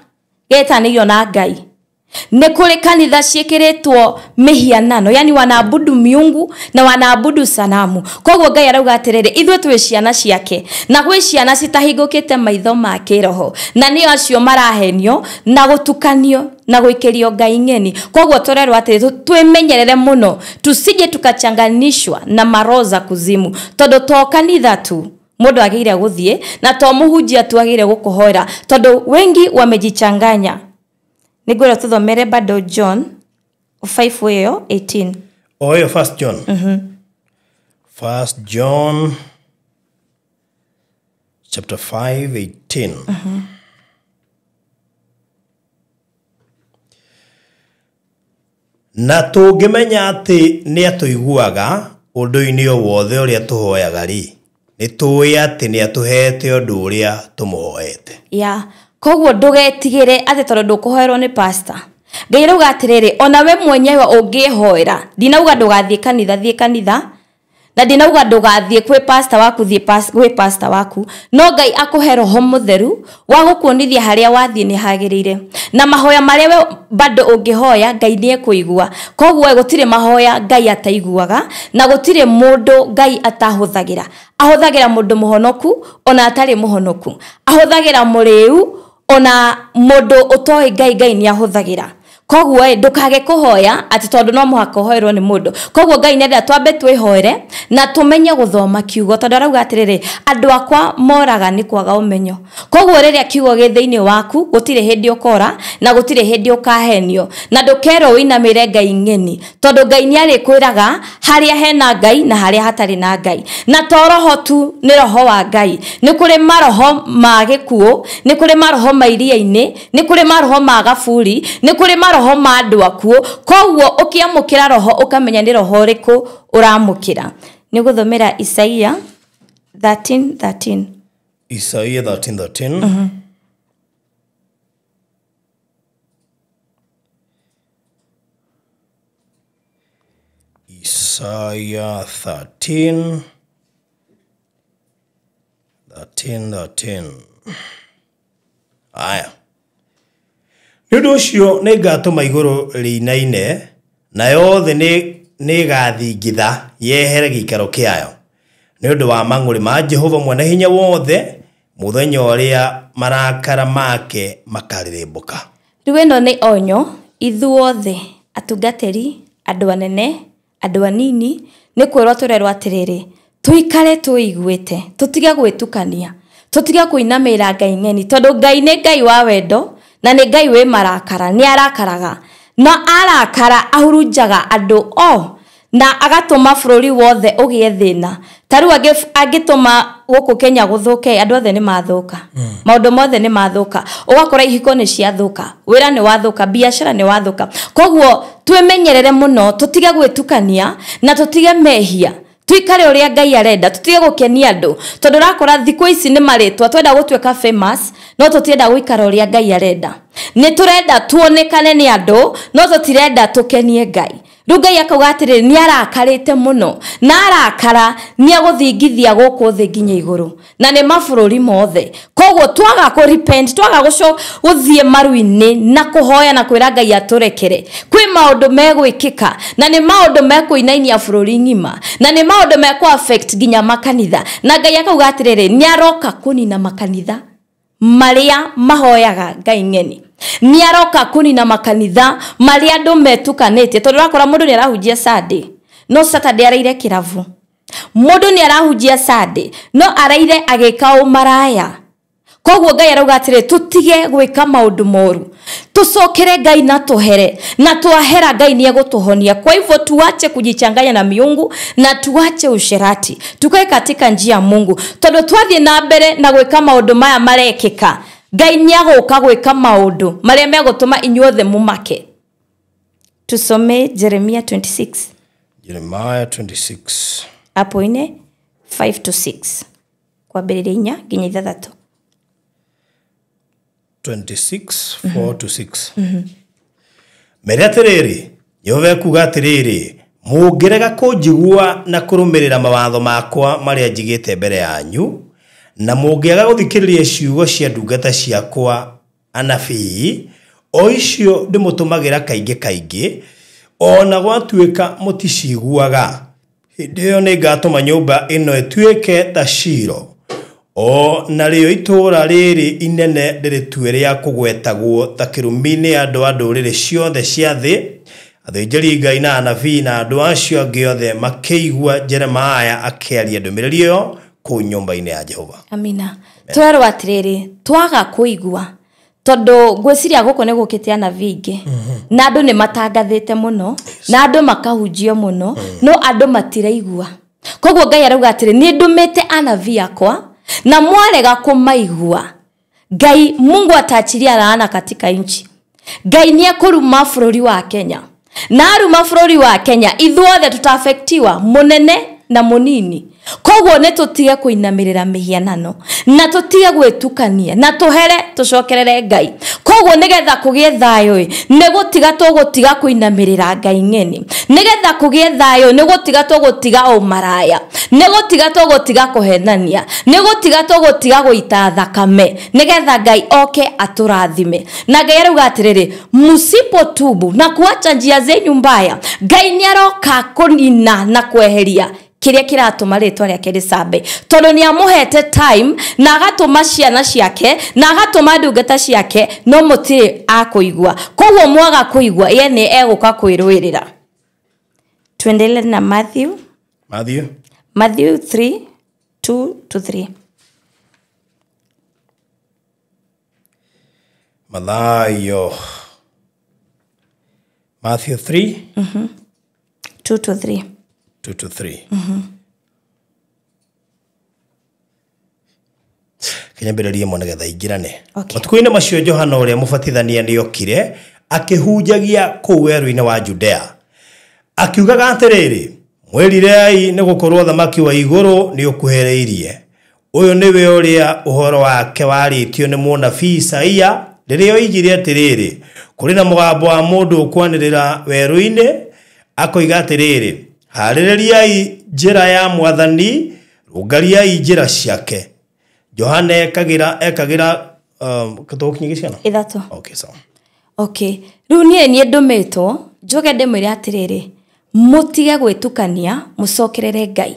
getanĩirio na Ngai. Nĩ kũrĩ kanitha ciĩkĩrĩtwo mĩhianano, yani wanaabudu miungu na wanaabudu sanamu. Koguo Ngai arauga atĩrĩrĩ, ithuĩ twĩ ciana ciake, na gwĩ ciana citahingũkĩte maitho ma kĩroho, na nĩo acio marahenio na gũtukanio na gwĩkĩrio ngai ng'eni. Koguo tũrerwo atĩrĩ, twĩmenyerere mũno tusije tukachanganishwa na maroho za kuzimu, tondũ to kanitha tu mũndũ agĩrĩire gũthiĩ, na to mũhunjia tu agĩrĩire gũkũhoera, tondũ wengi wamejichanganya. Nĩngwenda tũthomere bado John 5:18.
O ĩyo 1 John. 1 John chapter 5:18. Na tũngĩmenya atĩ nĩ atũiguaga ũndũ-inĩ o wothe ũrĩa tũhoyaga rĩ, nĩ tũĩ atĩ nĩ atũheete ũndũ ũrĩa tũmũhoete.
Ya koguo ndũgetigĩre atĩ tondũ ndũkũhoerwo nĩ pastor. Ngai arauga atĩrĩrĩ, ona we mwenyewe ũngĩhoera, ndinauga ndũgathiĩ kanitha, thiĩ kanitha, na ndinauga ndũgathiĩ kwĩ pastor waku, thiĩ gwĩ pastor waku, no Ngai akũhe roho mũtheru wa gũkuonithia harĩa wathiĩ nĩ hagĩrĩire, na mahoya marĩa we bado ũngĩhoya Ngai nĩ ekũigua. Koguo gũtirĩ mahoya Ngai ataiguaga, na gũtirĩ mũndũ Ngai atahũthagĩra. Ahũthagĩra mũndũ mũhonoku ona atarĩ mũhonoku, ahũthagĩra mũrĩu ona mũndũ ũtoĩ Ngai, Ngai nĩ ahũthagĩra. Koguo ndũkage kũhoya atĩ tondũ no mũhaka ũhoerwo nĩ mũndũ. Koguo Ngai nĩenda twambe twĩhoere na tũmenye gũthoma kiugo, tondũ arauga atĩrĩrĩ, andũ akwa moraga nĩ kwaga ũmenyo. Koguo rĩrĩa kiugo gĩ thĩinĩ waku, gũtirĩ hĩndĩ ũkora na gũtirĩ hĩndĩ ũkahenio, na ndũkerwo ũinamĩre Ngai ng'eni, tondũ Ngai nĩ arĩkwĩraga harĩa hena Ngai na harĩa hatarĩ na Ngai. Na to roho tu, nĩ roho wa Ngai. Nĩ kũrĩ maroho ma gĩkuũ, nĩ kũrĩ maroho ma iria-inĩ, nĩ kũrĩ maroho ma gaburi, nĩ kũrĩ maroho ma andũ akuũ. Koguo ũkĩamũkĩra roho ũkamenya nĩ roho ũrĩkũ ũramũkĩra. Nĩ gũthomera Isaia 13:13.
Isaia 13:13. Isaiah 13 13 13. Aya. Nĩ ũndũ ũcio nĩngatũma igũrũ rĩinaine, nayo thĩ nĩĩgathingitha yehere gĩikaro kĩayo, nĩ ũndũ wa mang'ũrĩ ma Jehova Mwene-Hinya Wothe, mũthenya ũrĩa marakara make makarĩrĩmbũka.
Rĩu ĩno nĩ onyo ithuothe atungatĩri, andũ anene, andũ anini, nĩ kwĩrwo tũrerwo atĩrĩrĩ, tũikare twĩiguĩte, tũtige gwĩtukania, tũtige kũinamĩrĩra Ngai ng'eni, tondũ Ngai nĩ Ngai wa wendo na nĩ Ngai wĩ marakara, nĩ arakaraga, na arakara ahurunjaga andũ o na agatũma bũrũri wothe ũgĩe thĩna. Ta rĩu angĩtũma gũkũ Kenya gũthũke, andũ othe nĩ mathũka, maũndũ mothe nĩ mathũka, ũgakora ihiko nĩ ciathũka, wĩra nĩ wathũka, biacara nĩ wathũka. Koguo twĩmenyerere mũno, tũtige gwĩtukania na tũtige mehia, tuikare ũrĩa Ngai arenda, tũtige gũkenia andũ, tondũ ũrakora thikũ ici nĩ marĩtwa, twenda gũtuĩka famous no tũtienda gũikara ũrĩa Ngai arenda. Nĩ tũrenda tuonekane nĩ andũ no tũtirenda tũkenie Ngai. Rĩu Ngai akauga atĩrĩrĩ, nĩ arakarĩte mũno, na arakara nĩ agũthingithia gũkũ thĩ nginya igũrũ, na nĩ mabũrũri mothe. Koguo twaga kũ repent, twaga gũthiĩ maru-inĩ na kũhoya na kwĩra Ngai atũrekere, kwĩ maũndũ megwĩkĩka, na nĩ maũndũ mekũinainia bũrũri ng'ima, na nĩ maũndũ mekũ affect nginya makanitha. Na Ngai akauga atĩrĩrĩ, nĩ aroka kũnina makanitha marĩa mahoyaga Ngai ng'eni, nĩ aroka kũnina makanitha marĩa andũ metukanĩtie, tondũ ũrakora mũndũ nĩ arahunjia Sunday no Saturday araire kĩrabu, mũndũ nĩ arahunjia Sunday no araire agĩka ũmaraya. Koguo Ngai arauga atĩrĩ, tũtige gwĩka maũndũ moru, tũcokere Ngai na tũhere, na twahera Ngai nĩ egũtũhonia. Kwa hivyo tuache kujichanganya na miungu na tuache usherati, tukae katika njia ya Mungu, tondũ twathiĩ na mbere na gwĩka maũndũ maya marekĩka, Ngai nĩ agũka gwĩka maũndũ marĩa megũtũma inyuothe mũmake. Tusome Jeremia 26.
Jeremiah 26.
Hapo ine 5 to 6. Kwambĩrĩria inya nginya ithathatũ.
26 4 to 6. Mere atĩrĩrĩ, Jehova ekuuga atĩrĩrĩ, mũngĩrega kũnjigua na kũrũmĩrĩra mawatho makwa marĩa njigĩte mbere yanyu, na mũngĩaga gũthikĩrĩria ciugo cia ndungata ciakwa anabii, o icio ndĩmũtũmagĩra kaingĩ kaingĩ, ona gwatuĩka mũticiguaga, hĩndĩ ĩyo nĩngatũma nyũmba ĩno ĩtuĩke ta Shilo, o narĩo itũũra rĩrĩ inene ndĩrĩtue rĩa kũgwetagwo ta kĩrumi nĩ andũ a ndũrĩrĩ ciothe cia thĩ. Athĩnjĩri Ngai na anabii na andũ acio angĩ othe makĩigua Jeremiah akĩaria ndũmĩrĩri ĩyo kũu nyũmba-inĩ ya Jehova.
Amina. Twerwo atĩrĩrĩ, twaga kũigua, tondũ ngwĩciria gũkũ nĩ gũkĩte anabii aingĩ, na andũ nĩ matangathĩte mũno, na andũ makahunjio mũno, no andũ matiraigua. Koguo Ngai arauga atĩrĩ, nĩ ndũmĩte anabii akwa na mwarega kũmaigua, Ngai Mungu ataachilia laana katika nchi. Ngai nĩ ekũruma bũrũri wa Kenya, Na aruma bũrũri wa Kenya ithuothe tũtafektiwa, mũnene na mũnini. Koguo nĩ tũtige kũinamĩrĩra mĩhianano na tũtige gwĩtukania na tũhere tũcokerere Ngai. Koguo nĩgetha kũgĩe thayũ nĩ gũtiga tũgũtiga kũinamĩrĩra Ngai ng'eni, nĩgetha kũgĩe thayũ nĩ gũtiga tũgũtiga ũmaraya, nĩ gũtiga tũgũtiga kũhenania, nĩ gũtiga tũgũtiga gũita thakame, nĩgetha Ngai oke atũrathime. Na Ngai arauga atĩrĩrĩ, msipotubu na kuacha njia zenyu mbaya, Ngai nĩ aroka kũnina na kweheria kiria kiratuma ritwa riake ricambe, tondu ni amuhete time na agatuma ciana ciake na agatuma ndungata ciake, no mutiri akuigua. Koguo mwaga kuigua ye ni eguka kwirwirira. Tuendelee na Matthew 3 2 to 3.
Mathayo Matthew 3
2 to 3.
2 to 3. Kinyambĩrĩrie mo nĩgetha ingĩrane. Matukũ-inĩ macio Johana ũrĩa mũbatithania nĩokire akĩhunjagia kũu werũ-inĩ wa Judea, akiugaga atĩrĩrĩ, mwĩrirei nĩ gũkorwo thamaki wa igũrũ nĩũkuhĩrĩirie. Ũyũ nĩwe ũrĩa ũhoro wake warĩtio nĩ mũnabii Isaia rĩrĩa oigire atĩrĩrĩ, kũrĩ na mũgambo wa mũndũ ũkwanĩrĩra werũ-inĩ akoiga atĩrĩrĩ, harĩrĩriai njĩra ya Mwathani, rũngariai njĩra ciake. Johana ekagĩra tũgũkinyia ciana
3.
Okay, sawa.
Okay, rĩu niĩ niĩ ndũmĩtwo njoke ndĩmwĩre atĩrĩrĩ, mũtige gwĩtukania, mũcokerere Ngai,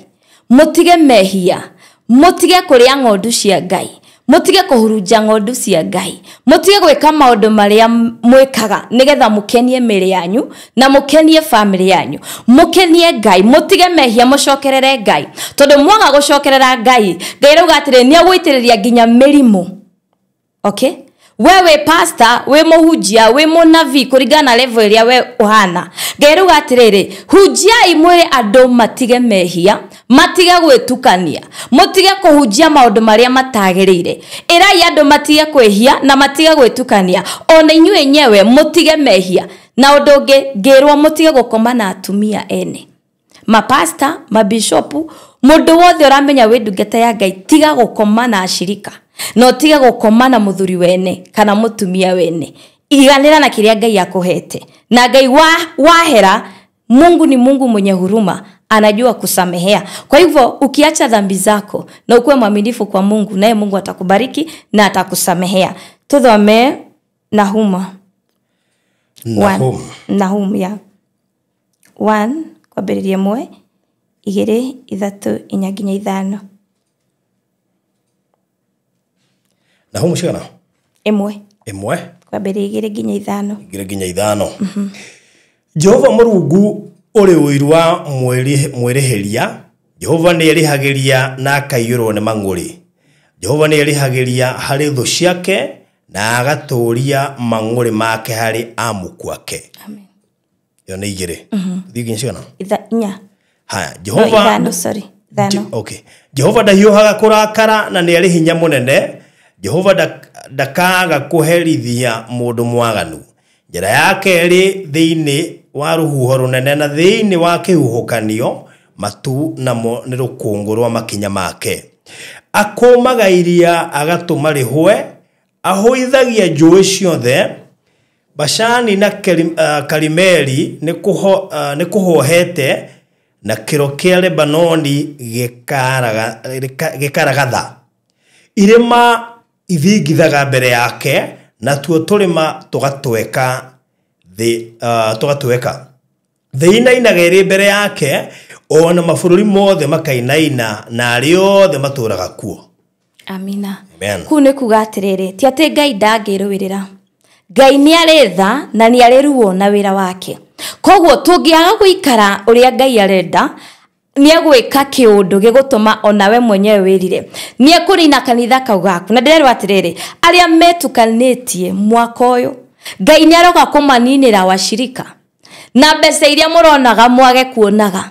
mũtige mehia, mũtige kũrĩa ng'ondu cia Ngai, mũtige kũhurunja ng'ondu cia Ngai, mũtige gwĩka maũndũ marĩa mwĩkaga nĩgetha mũkenie mĩĩrĩ yanyu na mũkenie family yanyu, mũkenie Ngai, mũtige mehia, mũcokerere Ngai. Tondũ mwaga gũcokerera Ngai, Ngai arauga atĩrĩ, nĩ agũitĩrĩria nginya mĩrimũ. Okay, we wĩ pastor, wĩ mũhunjia, wĩ mũnabii, kũringana na level ĩrĩa we ũhana, Ngai arauga atĩrĩrĩ, hunjiai mwĩre andũ matige mehia, matige gwĩtukania, mũtige kũhunjia maũndũ marĩa matagĩrĩire. Ĩrai andũ matige kwĩhia na matige gwĩtukania, ona inyuĩ enyewe mũtige mehia. Na ũndũ ũngĩ ngĩrwo mũtige gũkoma na atumia ene, mapasta, mabishopu, mũndũ wothe ũramenya wĩ ndungata ya Ngai, tiga gũkoma na ashirika, no tiga gũkoma na mũthuri wene kana mũtumia wene. Iganĩra na kĩrĩa Ngai akũhete. Na Ngai wahera, Mungu ni Mungu mwenye huruma, anajua kusamehea. Kwa hivyo ukiacha dhambi zako na ukuwe mwaminifu kwa Mungu, naye Mungu atakubariki na atakusamehea. Tuthome Nahum. Nahum ya 1 kwambĩrĩria 1 2 3 4 nginya 5.
Nahumu cigana?
1.
1
kwambĩrĩria 2 nginya 5.
2 nginya 5. Jehova Mũrungu ũrĩ ũiru wa mwĩrĩhĩria, Jehova nĩerĩhagĩria na akaiyũrwo nĩ mang'ũrĩ. Jehova nĩerĩhagĩria harĩ thũ ciake na agatũũria mang'ũrĩ make harĩ amuku ake.
Amen.
Ĩyo nĩ 2. Thiĩ nginya cigana?
4.
Haya, Jehova
no, 5, sorry. 5.
Okay. Jehova ndahiũhaga kũrakara na nĩarĩ hinya mũnene. Jehova ndakaaga kũherithia mũndũ mwaganu. Njĩra yake ĩrĩ thĩinĩ wa rũhuho rũnene na thĩinĩ wa kĩhuhũkanio, matu namo nĩ rũkũngũ rwa makinya make. Akũmaga iria agatũma rĩhũe, ahũithagia njũĩ ciothe. Bashani na Karimeli nĩ kũhohete, na kĩro kĩa Lebanoni gĩkaragatha. Irĩma ithingithaga mbere yake, natuo tũrĩma tũgatweka thĩ, tũgatweka. Thĩ inainaga ĩrĩ mbere yake, ona mabũrũri mothe makainaina, na arĩa othe matũũraga kuo.
Amina.
Amen.
Kũu nĩ kuga atĩrĩrĩ, ti atĩ Ngai ndangĩrũĩrĩra. Ngai nĩ arĩ tha na nĩ arĩ ruo na wĩra wake. Koguo tũngĩaga gũikara ũrĩa Ngai arenda, nĩ egwĩka kĩũndũ gĩgũtũma onawe mwenyewe wĩrire. Nĩ ekũnina kanitha kau gaku. Na ndĩrerwo atĩrĩrĩ, arĩa metukanĩtie mwaka ũyũ, Ngai nĩ aroka kũmaninĩra washirika. Na mbeca iria mũronaga mwage kuonaga.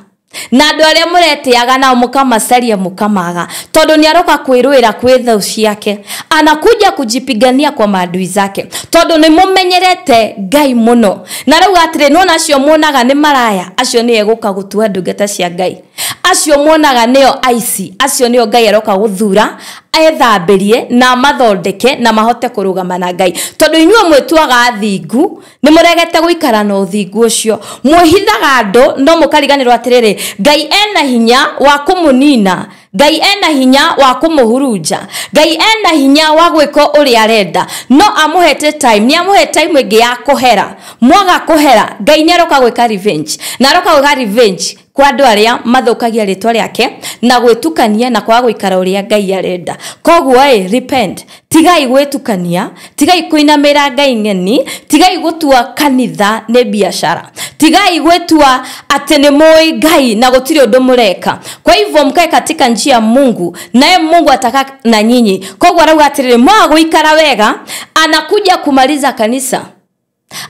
Na andũ arĩa mũretĩaga nao mũkamacaria mũkamaga, tondũ nĩ aroka kwĩrũĩra kwĩ thũ ciake, anakuja kujipigania kwa maadui zake, tondũ nĩ mũmenyerete Ngai mũno. Na rĩu atĩrĩ, nĩwona acio muonaga nĩ maraya, acio nĩo egũka gũtua ndungata cia Ngai, acio muonaga nĩo aici, acio nĩo Ngai aroka gũthura ethambĩrie na mathondeke na mahote kũrũgama na Ngai. Tondũ inyuĩ mwĩtuaga athingu, nĩ mũregete gũikara na ũthingu ũcio, mwĩhithaga andũ no mũkariganĩrwo atĩrĩrĩ, Ngai ena hinya wa kũmũnina, Ngai ena hinya wa kũmũhurunja, Ngai ena hinya wa gwĩka ũrĩa arenda, no amũhete time, nĩ amũhe time ĩngĩ ya kũhera. Mwaga kũhera, Ngai nĩ aroka gwĩka revenge, na aroka gwĩka revenge kwa andũ arĩa mathũkagia rĩtwa rĩake na gwĩtukania na kwaga gũikara ũrĩa Ngai arenda. Koguo ĩ, repent, tigai gwĩtukania, tigai kũinamĩra Ngai ng'eni, tigai gũtua kanitha nĩ biacara, tigai gwĩtua atĩ nĩ mũĩ Ngai na gũtirĩ ũndũ mũreka. Kwa hivyo mkae katika njia ya Mungu, naye Mungu atakaa na nyinyi. Koguo arauga atĩrĩrĩ, mwaga gũikara wega, anakuja kumaliza kanisa,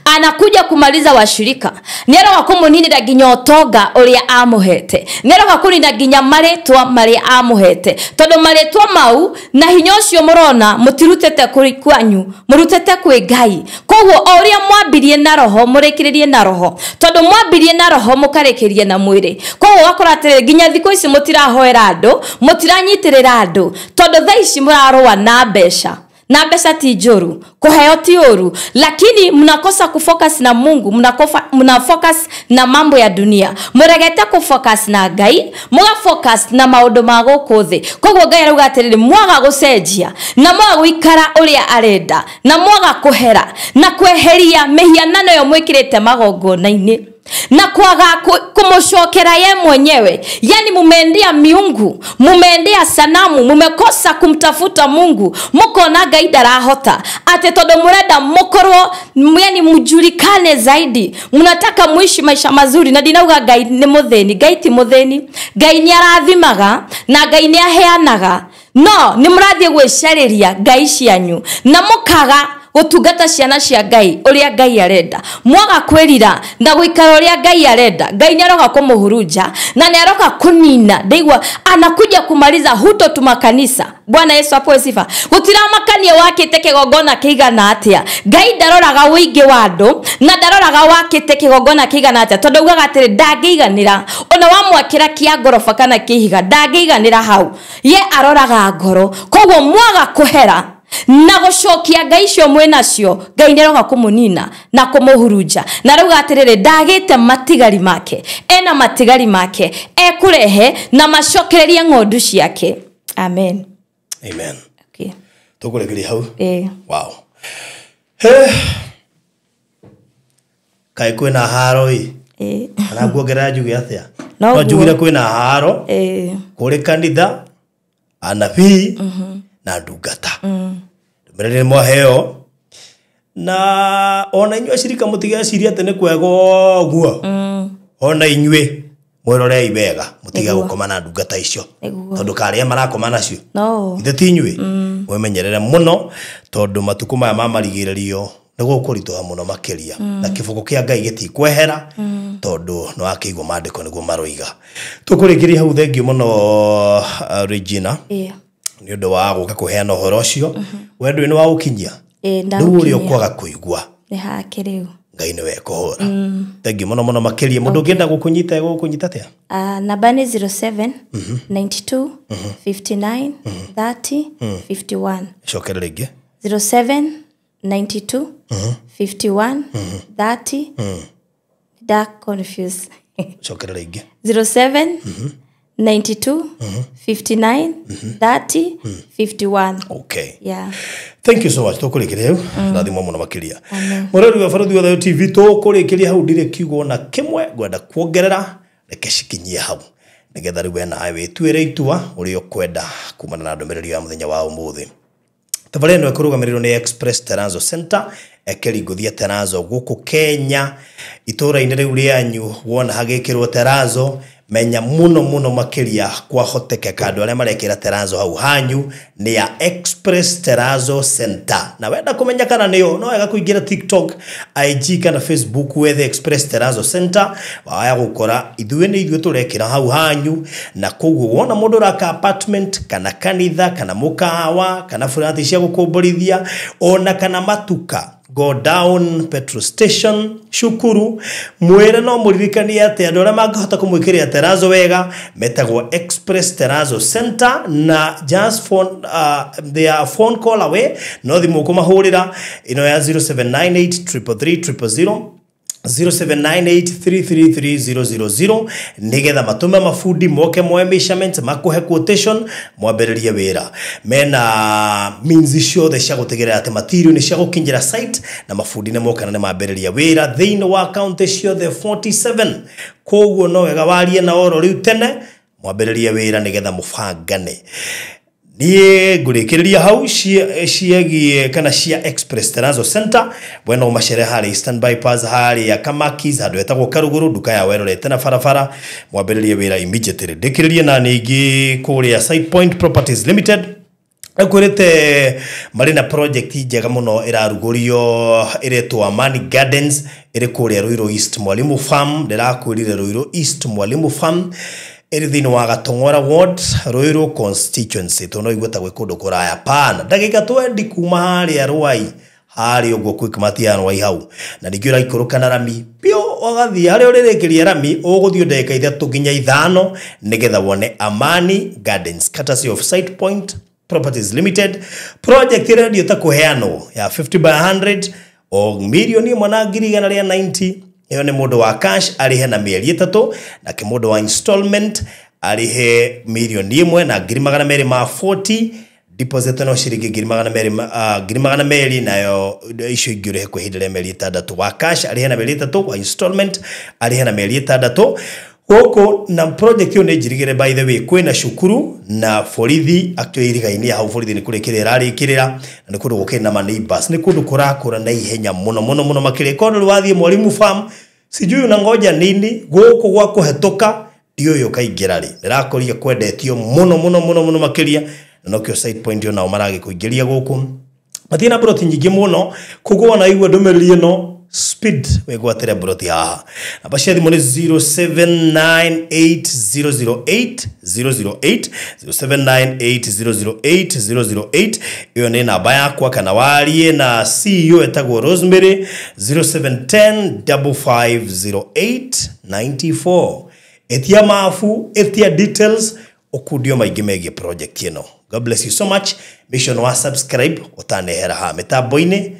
anakuja kumaliza washirika, nĩaroka kũmũninĩra nginya ũtonga ũrĩa amũhete, nĩaroka kũnina nginya marĩtwa marĩa amũhete, tondũ marĩtwa mau na hinya ũcio mũrona mũtirutĩte kũrĩ kwanyu, mũrutĩte kwĩ Ngai. Koguo o ũrĩa mwambirie na roho mũrĩkĩrĩrie na roho, tondũ mwambirie na roho mũkarĩkĩrie na mwĩrĩ. Koguo ũgakora atĩrĩrĩ, nginya thikũ ici mũtirahoera andũ, mũtiranyitĩrĩra andũ, tondũ thaa ici mũrarũa na mbeca. Na mbeca ti njũru, kũheo ti ũru, lakini mnakosa kufocus na Mungu, mnafocus na mambo ya dunia, mũregete kufocus na Ngai, mũgafocus na maũndũ ma gũkũ thĩ. Koguo Ngai arauga atĩrĩrĩ, mwaga gũcenjia na mwaga gũikara ũrĩa arenda na mwaga kũhera na kweheria mĩhianano ĩyo mwĩkĩrĩte magongona-inĩ na kwaga kumucokera ye mwenyewe, yani mumeendia miungu, mumeendia sanamu, mumekosa kumtafuta Mungu, mukona Ngai ndarahota ate tondu murenda mukorwo, yani mujulikane zaidi, munataka muishi maisha mazuri. Na ndinauga Ngai ni muthini, Ngai ti muthini, Ngai ni arathimaga na Ngai ni aheanaga, no ni murathie gwicariria Ngai cianyu na mukaga gũtungata ciana cia Ngai ũrĩa Ngai arenda. Mwaga kwĩrira na gũikara ũrĩa Ngai arenda, Ngai nĩ aroka kũmũhurunja na nĩ aroka kũnina. Ndaigua anakuja kumaliza huto tumakanisa. Bwana Yesu apewe sifa. Gũtiramakania wakĩte kĩgongona kĩigana atĩa, Ngai ndaroraga ũingĩ wa andũ na ndaroraga wakĩte kĩgongona kĩigana atĩa, tondũ augaga atĩrĩ, ndangĩiganĩra ona wamwakĩra kĩa ngoroba kana kĩhiga, ndangĩiganĩra hau, ye aroraga ngoro. Koguo mwaga kũhera na gũcokia Ngai icio mwĩnacio, Ngai nĩaroka kũmũnina na kũmũhurunja. Na rauga atĩrĩrĩ, ndagĩte matigari make, ena matigari make ekũrehe na macokererie ng'ondu ciake. Amen.
Amen.
Okay.
Tũkũrĩkĩria hau. Wow. Kaĩ kwĩna haro ĩ? Kana nguongerera njuge atĩa? No njugire kwĩna haro kũrĩ kanitha, anabii na ndungata. Ndũmĩrĩri nĩ mwaheo, na ona inyuĩ acirika mũtigecirie atĩ nĩ kwega ũguo. Ona inyuĩ mwĩrorei wega, mũtige gũkoma na ndungata icio, tondũ karĩa marakoma nacio ithe ti inyuĩ. Mwĩmenyerere mũno, tondũ matukũ maya ma marigĩrĩrio nĩ gũkũritũha mũno makĩria, na kĩboko kĩa Ngai gĩtikwehera, tondũ nĩ wakĩigua maandĩko nĩguo maroiga. Tũkũrĩkĩria hau. Thengiũ mũno Regina, nĩ ũndũ wa gũka kũheana ũhoro ũcio. We ndũĩ nĩ wa gũkinyia rĩu ũrĩa ũkwaga kũigua
nĩ hake rĩu,
Ngai nĩwe ekũhũra. Thengiũ mũno mũno makĩria. Mũndũ ũngĩenda gũkũnyita egũkũnyita atĩa?
Namba nĩ 07 92 59 30 51.
Cokere rĩngĩ.
07 92 51 30. Nda confuse.
Cokere rĩngĩ.
07 92 59 30 51.
Okay.
Yeah.
Thank you so much. Tũkũrĩkĩria hau. Rathimwo mũno makĩria. Mũrori wa Barũthi wa Thayũ TV, tũkũrĩkĩria hau, ndirĩ kiugo na kĩmwe ngwenda kuongerera, reke cikinyie hau nĩgetha rĩu we nawe wĩtuĩre itua ũrĩa ũkwenda kumana na ndũmĩrĩri ya mũthenya wa ũmũthĩ. Tabarĩra ĩno ĩkũrũgamĩrĩrwo nĩ Express Terrazzo Center, ekeri ngũthi Terrazzo gũkũ Kenya, itũũra-inĩ rĩu rĩanyu wona hagĩkĩrwo Terrazzo, Menya muno muno makiria kwahotekeka andu aria marekira terazo hau hanyu ni ya Express Terrazzo Center. Na wenda kumenya kana niyo no wega kuingira TikTok, IG kana Facebook wethe Express Terrazzo Center, waya gukora ithuĩ nĩ ithuĩ turekira hau hanyu. Na koguo wona mundu uraka apartment kana kanitha kana mukawa kana burati cia gukomborithia ona kana matuka, go down petrol station cukuru, mwire no muririkanie ati andu aria mangihota kumwikiria terazo wega metagwo Express Terrazzo Center, na just phone, their phone call away, no thimu kumahurira ino ya 0798 333 000 0798333000 nigetha matume mabundi moke moe measurement makuhe quotation mwambĩrĩrie wĩra. Mena means ciothe cia gũtigĩrĩra atĩ material nĩ cia gũkinyĩra site na mabundi nĩ moka na nĩ mambĩrĩria wĩra thĩinĩ wa county ciothe 47. Koguo no wega warie na oro rĩu tene mwambĩrĩrie wĩra nĩgetha mũbangane. Niĩ ngũrĩkĩrĩria hau ciegie kana cia Express Terrazzo Center. Wena ũmacere harĩa Eastern Bypass harĩa Kamakis handũ hetagwo Karuguru, nduka ya werorete na barabara, mwambĩrĩrie wĩra immediately. Ndĩkĩrĩrie na ningĩ kũrĩa Site Point Properties Limited, ekwĩrĩte marĩ na project njega mũno ĩrarugũrio ĩretwo Amani Gardens, ĩrĩ kũrĩa Ruiru East Mwalimu Farm. Ndĩrakwĩrire Ruiru East Mwalimu Farm ĩrĩ thĩinĩ wa Gatong'ora Ward, Ruiru constituency. Tondũ no igue ta gwĩ kũndũ kũraya pana, ndagĩka 20 kuma harĩa Rwai, harĩa ũguo Quickmart ya Rwai hau, na ningĩ ũraikũrũka na rami pio ũgathiĩ harĩa ũrĩrĩkĩria rami, ũgũthiĩ ndagĩka 3 nginya 5 nĩgetha wone Amani Gardens, courtesy of Site Point Properties Limited. Project ĩrendio ta kũheanwo ya 50 by 100 o mirioni 1,190. Ĩyo nĩ mũndũ wa cash arĩhe na mĩeri 3, nake mũndũ wa installment arĩhe mirioni 1,240, deposit no ciringi 200,000, nayo icio ingĩ ũrĩhe kwa ihinda rĩa mĩeri 6. Wa cash arĩhe na mĩeri 3, wa installment arĩhe na mĩeri 6. Gũkũ na project ĩyo nĩ njirigĩre, by the way, kwĩna cukuru na borithi actually iriga-inĩ hau borithi nĩ kũrĩkĩrĩra ĩrarĩkĩrĩra, na nĩ kũndũ gũkĩrĩ na maneighbors, nĩ kũndũ kũrakũra na ihenya mũno mũno mũno makĩria. Korwo rĩu wathiĩ Mwalimu Farm sijui unangoja nini, gũkũ gwa kũhetũka ndiũĩ ũkaingĩra rĩ. Ndĩrakoria kwendetio mũno mũno mũno mũno makĩria, na nokĩo Site Point yo nao maragĩkũingĩria gũkũ. Matirĩ na broti nyingĩ mũno, koguo wona igua ndũmĩrĩri ĩno speed wĩgwatĩre broti haha. Namba cia thimũ nĩ 0798008008, 0798008008. Ĩyo nĩ namba yakwa, kana warie na CEO etagwo Rosemary 0710 550894. Etia mabu, etia details, ũkundio maingĩ megiĩ project ĩno. God bless you so much. Make sure wa subscribe ũtanehera haha mĩtambo-inĩ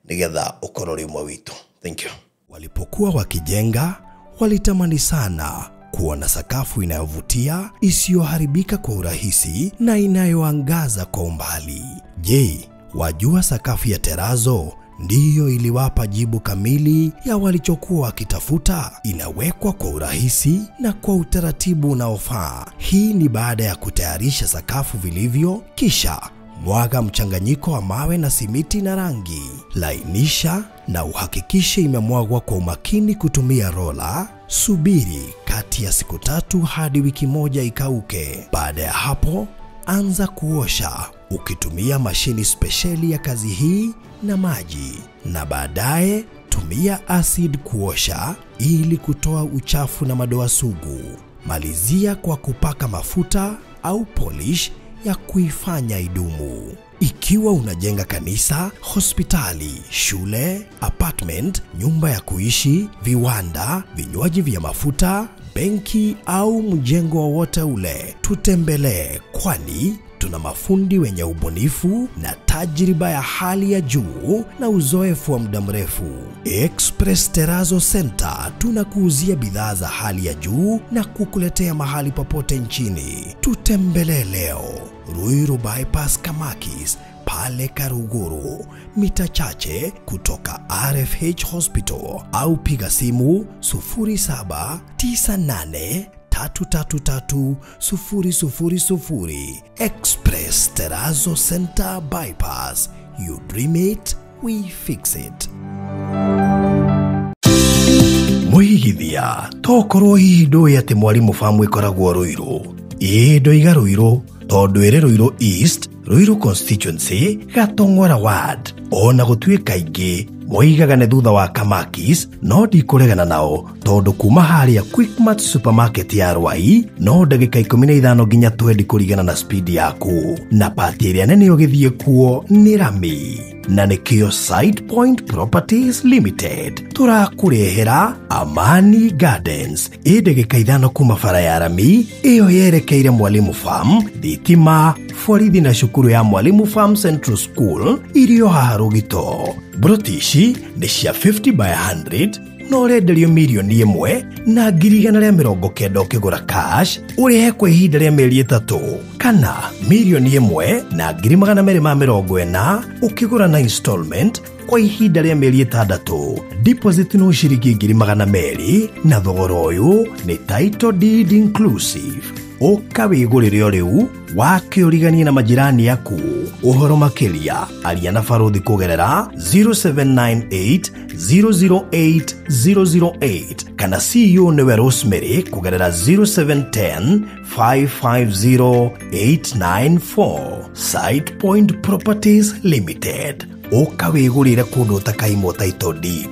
nĩgetha ũkorwo ũrĩ ũmwe witũ. Thank you. Walipokuwa wakijenga, walitamani sana kuona sakafu inayovutia, isiyoharibika kwa urahisi na inayoangaza kwa umbali. Je, wajua sakafu ya terazo ndiyo iliwapa jibu kamili ya walichokuwa wakitafuta? Inawekwa kwa urahisi na kwa utaratibu unaofaa. Hii ni baada ya kutayarisha sakafu vilivyo, kisha mwaga mchanganyiko wa mawe na simiti na rangi. Lainisha na uhakikishe imemwagwa kwa umakini kutumia rola. Subiri kati ya siku 3 hadi wiki 1 ikauke. Baada ya hapo, anza kuosha ukitumia mashini spesheli ya kazi hii na maji, na baadaye tumia acid kuosha ili kutoa uchafu na madoa sugu. Malizia kwa kupaka mafuta au polish ya kuifanya idumu. Ikiwa unajenga kanisa, hospitali, shule, apartment, nyumba ya kuishi, viwanda, vinywaji vya mafuta, benki au mjengo wowote ule, tutembelee, kwani tuna mafundi wenye ubunifu na tajriba ya hali ya juu na uzoefu wa muda mrefu. Express Terrazzo Center tunakuuzia bidhaa za hali ya juu na kukuletea mahali popote nchini. Tutembelee leo Ruiru Bypass Kamakis pale Karuguru, mita chache kutoka RFH Hospital, au piga simu 0798 333 000. Express Terrazzo Center Bypass. You dream it, we fix it. Muigithia. Mũteithia, tokorwo hihi ndũĩ atĩ Mwalimu Farm ĩkoragwo Rũirũ. Ĩĩ, ndoiga Rũirũ tondũ ĩrĩ Rũirũ East, Rũirũ constituency, Gatong'ora ward. Ona gũtuĩka aingĩ moigaga nĩ thutha wa Kamakis, no ndikũregana nao tondũ kuma harĩa Quickmart supermarket ya Rwai no ndagĩka 15 nginya 20 kũringana na speed yaku, na pati ĩrĩa nene ũgĩthiĩ kuo nĩ rami, na nĩkĩo Side Point Properties Limited tũrakũrehera Amani Gardens, ĩ ndagĩka 5 kuma bara ya rami ĩyo yerekeire Mwalimu Farm, thitima, borithi na cukuru ya Mwalimu Farm Central School irio haha Rũgito. Broti ici nĩ cia 50 by 100 no ũrenderio 1,190,000 ũkĩgũra cash, ũrĩhe kwa ihinda rĩa mĩeri 3, kana 1,240,000 ũkĩgũra na installment kwa ihinda rĩa mĩeri 6. Deposit no ciringi 200,000, na thogora ũyũ nĩ title deed inclusive. Ũka wĩgũrĩre o rĩu wake ũriganie na majirani aku. Ũhoro makĩria aria na barothi kũgerera 0798 008 008 kana CEO nĩwe Rosemary kũgerera 0710 550 894. Side Point Properties Limited, ũka wĩgũrĩre kũndũ ũtakaimwo title deed.